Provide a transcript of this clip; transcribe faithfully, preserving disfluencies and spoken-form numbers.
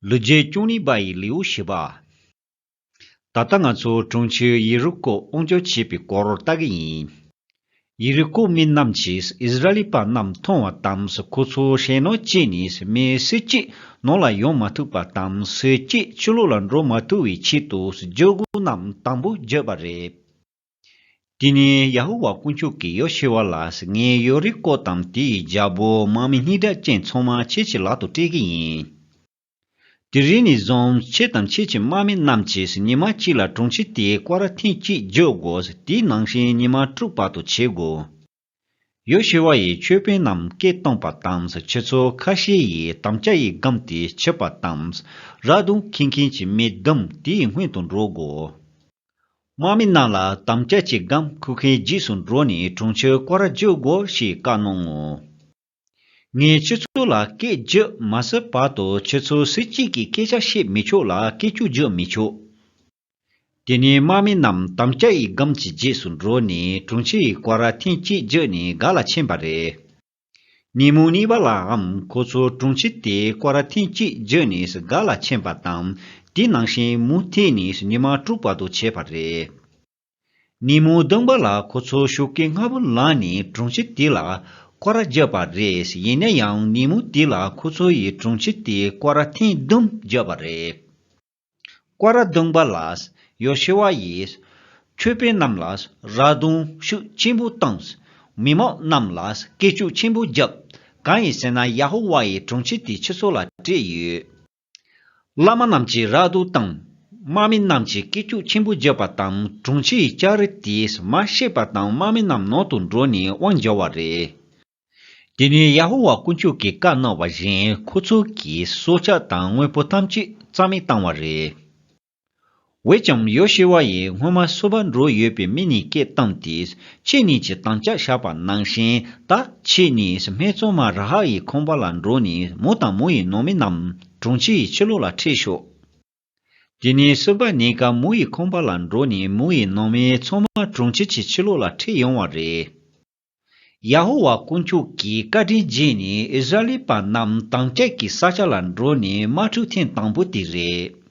ལོ་རྒྱུས་བཅུ་གཉིས་པ་ཡི་ལེའུ་བཞི་པ། ད་ལྟ་ང་ཚོ་གྲོང་ཁྱེར་ཡེ་རི་ཀོ་དབང་སྒྱུར་བྱེད་པའི་སྐོར་ལྟ་གི་ཡིན། ཡེ་རི་ཀོ་མི་རྣམས་ཀྱིས་ཨིསི་ར་ཨེལ་པ་རྣམས་མཐོང་བ་དང་། ཁོ་ཚོ་ཞེད་སྣང་སྐྱེས་ནས། མི་སུ་གཅིག་ནང་ལ་ཡོང་མ་ཐུབ་པ་དང་། སུ་གཅིག་ཕྱི་ལོགས་ལ་འགྲོ་མ་ཐུབ་པའི་ཆེད་དུ། རྒྱུ་སྒོ་རྣམས་དམ་པོ་བརྒྱབ་པ་རེད། དེ་ནས་ཡ་ཧོ་ཝཱ་དཀོན་མཆོག་གིས་ཡོ་ཤུ་ཝཱ་ལ། ངས་ཡེ་རི་ཀོ་དང་དེའི་རྒྱལ་པོ། དམག་མི་སྙན་གྲགས་ཅན་ཚང་མ་ཁྱེད་ཀྱི་ལག་ཏུ་སྤྲད་ཀྱི་ཡིན། དེ་རིང་ནས་བཟུང་ཁྱེད་དང་ཁྱེད་ཀྱི་དམག་མི་རྣམས་ཀྱིས་ཉི་མ་གཅིག་ལ་གྲོང་ཁྱེར་དེའི་སྐོར་ར་ཐེངས་གཅིག་བརྒྱུད་དགོས། དེའི་ནང་བཞིན་ཉི་མ་དྲུག་བར་དུ་བྱེད་དགོས། ཡོ་ཤུ་ཝཱ་ཡིས་ཆོས་དཔོན་རྣམས་སྐད་བཏང་བ་དང་། ཁྱེད་ཚོ་ཁ་ཤས་ཡིས་དམ་བཅའ་ཡི་སྒམ་དེ་ཁྱེར་བ་དང་། ར་དུང་འཁྱེར་མཁན་གྱི་མི་བདུན་དེའི་སྔོན་དུ་འགྲོ་དགོས། དམག་མི་རྣམས་ལ་དམ་བཅའ་གྱི་སྒམ་འཁུར་མཁན་རྗེས་སུ་འགྲོ་ནས་གྲོང་ཁྱེར་སྐོར་ར་བརྒྱུད་དགོས་ཞེས་བཀའ་གནང་ངོ་། ངས་ཁྱེད་ཚོ་ལ་སྐད་བརྒྱབ་མ་ཟིན་བར་དུ་ཁྱེད་ཚོ་སུ་གཅིག་གིས་སྐད་ཆ་བཤད་མི་ཆོག་ལ་སྐད་ཅོར་རྒྱག་མི་ཆོག། དེ་ནས་དམག་མི་རྣམས་དམ་བཅའ་ཡི་སྒམ་གྱི་རྗེས་སུ་འགྲོ་ནས་གྲོང་ཁྱེར་ཡི་སྐོར་ར་ཐེངས་གཅིག་བརྒྱུད་ནས་སྒར་ལ་ཕྱིན་པ་རེད། ཉིན་མོ་གཉིས་པ་ལའང་ཁོ་ཚོ་གྲོང་ཁྱེར་དེའི་སྐོར་ར་ཐེངས་གཅིག་བརྒྱུད་ནས་སྒར་ལ་ཕྱིན་པ་དང་། དེ་ནང་བཞིན་མུ་མཐུད་ནས་ཉི་མ་དྲུག་བར་དུ་བྱས་པ་རེད། ཉིན་མོ་བདུན་པ་ལ་ཁོ་ཚོ་ཤོག་གུ་ལྔ་པོ་ལངས་ནས་གྲོང་ཁྱེར་དེ་ལ་སྐོར་ར་བརྒྱབ་པ་རེད། ཡིན་ན་ཡང་ཉིན་མོ་དེ་ལ་ཁོ་ཚོ་ཡིས་གྲོང་ཁྱེར་དེའི་སྐོར་ར་ཐེངས་བདུན་བརྒྱབ་པ་རེད། སྐོར་ར་བདུན་པ་ལ་ཡོ་ཤུ་ཝཱ་ཡིས་ཆོས་དཔོན་རྣམས་ལ་ར་དུང་ཤུགས་ཆེན་པོ་བཏང་། མི་མང་རྣམས་ལ་སྐད་ཅོར་ཆེན་པོ་བརྒྱབ། གང་ཡིན་ཟེར་ན་ཡ་ཧོ་ཝཱ་ཡིས་གྲོང་ཁྱེར་དེ་ཁྱེད་ཚོ་ལ་སྤྲད་ཡོད། བླ་མ་རྣམས་ཀྱིས་ར་དུང་བཏང་། དམག་མི་རྣམས་ཀྱིས་སྐད་ཅོར་ཆེན་པོ་བརྒྱབ་པ་དང་། གྲོང་ཁྱེར་ཡི་ལྕགས་རི་དེས་མར་གཤེགས་པ་དང་། དམག་མི་རྣམས་ནང་དུ་འགྲོ་ནས་དབང་བསྒྱུར་བ་རེད། དེ་ནས་ཡ་ཧོ་ཝཱ་དཀོན་མཆོག་གིས་བཀའ་གནང་བ་བཞིན་ཁོ་ཚོ་གིས་སྲོག་ཆགས་དང་དངོས་པོ་ཐམས་ཅད་རྩ་མེད་བཏང་བ་རེད། འོན་ཀྱང་ཡོ་ཤུ་ཝཱ་ཡིས་སྔོན་མ་སོ་པ་འགྲོ་ཡོད་པའི་མི་གཉིས་སྐད་བཏང་སྟེ། ཁྱེད་གཉིས་ཀྱིས་དམ་བཅའ་བཞག་པ་ནང་བཞིན་ད་ཁྱེད་གཉིས་སྨད་འཚོང་མ་ར་ཧབ་ཡི་ཁང་པ་ལ་འགྲོ་ནས་མོ་དང་མོ་ཡི་ནང་མི་རྣམས་གྲོང་ཁྱེར་ཡི་ཕྱི་ལོགས་ལ་ཁྲིད་ཤོག། དེ་ནས་སྲིད་པ་ཉེན་ཁ་མོ་ཡི་ཁང་པ་ལ་འགྲོ་ནས་མོ་ཡི་ནང་མི་ཚང་མ་གྲོང་ཁྱེར་གྱི་ཕྱི་ལོགས་ལ་ཁྲིད་ཡོང་བ་རེད། ཡ་ཧོ་ཝཱ་དཀོན་མཆོག་གིས་བཀའ་དྲིན་བརྗེད་ནས་ཨིསི་ར་ཨེལ་པ་རྣམས་དམ་བཅའ་གི་ས་ཆ་ལ་འགྲོ་ནས་དམག་འཁྲུག་ཐེངས་དང་པོ་དེ་རེད།